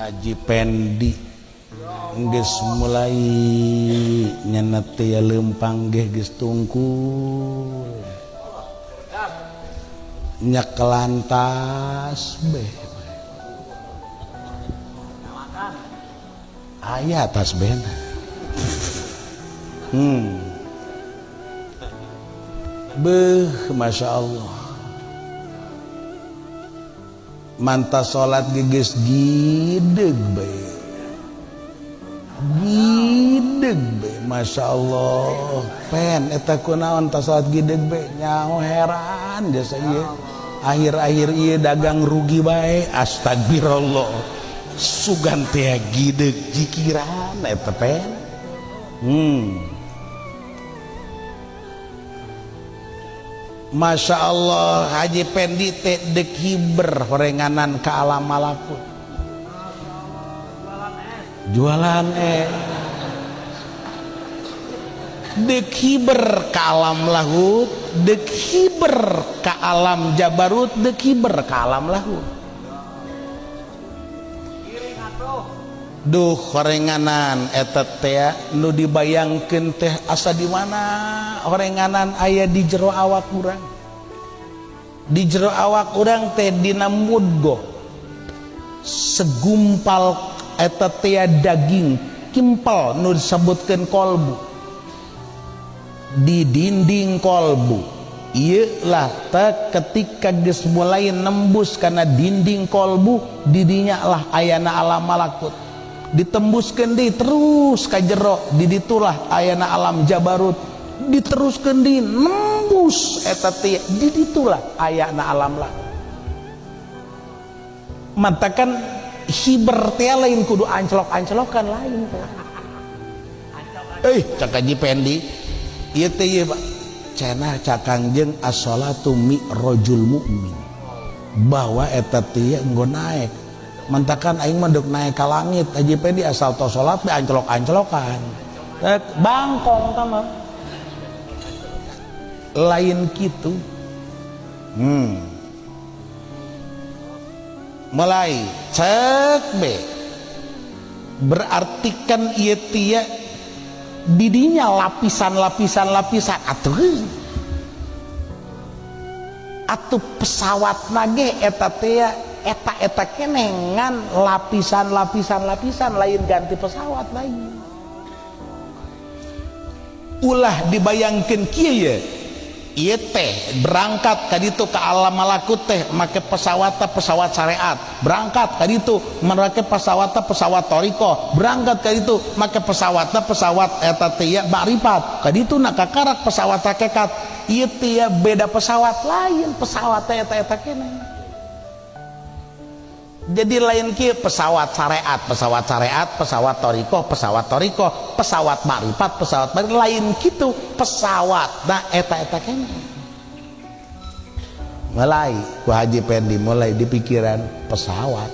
Haji Pendi geus mulai nyenet teh leumpang ge geus tungkul nyekelan tasbih aya tasbihna. Beuh, Masya Allah, mantap salat geus gideg bae, gideg bae, Masya Allah. Pen eta kunaon tas salat gideg bae, nyaho heran jasa ieu. Akhir-akhir ieu dagang rugi bae, astagfirullah. Sugan teh gideg jikiran eta pen. Masya Allah, Haji Pendi teh dek hiber horenganan ka alam malakut. Jualan es. Dek hiber ka alam lahut, dek hiber ka alam jabarut, dek hiber ka alam lahut. Duh horenganan eta teh nu dibayangkeun teh asa di mana horenganan aya di jero awak urang. Di jero awak urang teh dina mudgo segumpal eta teh daging kimpel nu disebutkeun kolbu. Di dinding kolbu ieu lah teh ketika geus mulai nembus kana dinding kolbu, didinya lah ayana alam malakut. Ditembuskeun deui terus ka jero, di ditulah ayana alam jabarut. Diteruskeun deui nembus eta teh, di ditulah ayana alam lahut. Mantakan hiber teh lain kudu anclok-anclokan lain teh. Cak Haji Pendi ieu teh ieu Pak, cenah cak Kangjeng as-sholatu mi'rajul mukmin, bahwa eta teh enggo naek. Mantakan aing mah deuk naik ka langit, Haji Pendi asal tos salat be anclok-anclokan. Bangkong tah mah. Lain kitu. Mulai cek be. Berarti kan ieu teh didinya lapisan-lapisan lapisan atuh. Atuh pesawat nage eta teh eta-eta kenengan lapisan-lapisan lapisan, lain ganti pesawat lain. Ulah dibayangkeun kieu ye, ieu teh berangkat ka ditu ka alam malakut teh make pesawat pesawat syariat, berangkat ka ditu make pesawat pesawat toriko, berangkat ka ditu make pesawat pesawat eta teh ya makrifat, ka ditu na kakarak pesawat hakikat. Ieu teh beda pesawat lain, pesawat teh eta-eta keneh. Jadi lain kieu pesawat syariat, pesawat syariat, pesawat toriko, pesawat toriko, pesawat makrifat, pesawat makrifat, lain kitu pesawat. Nah eta-eta keneh. Mulai ku Haji Pendi mulai di pikiran pesawat.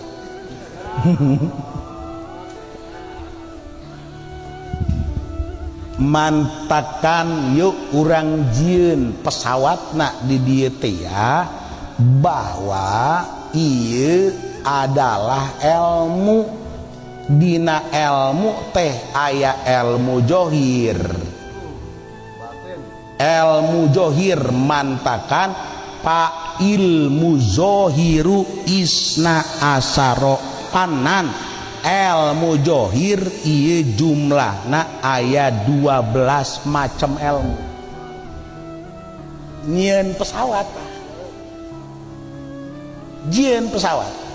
Mantakan yuk urang jieun pesawatna di dieu teh ya, bahwa ieu adalah ilmu. Dina ilmu teh aya ilmu johir. Ilmu johir mantakan pa ilmu zohiru isna asaro panan. Ilmu johir ieu jumlahna aya 12 macam ilmu. Nyieun pesawat, jieun pesawat.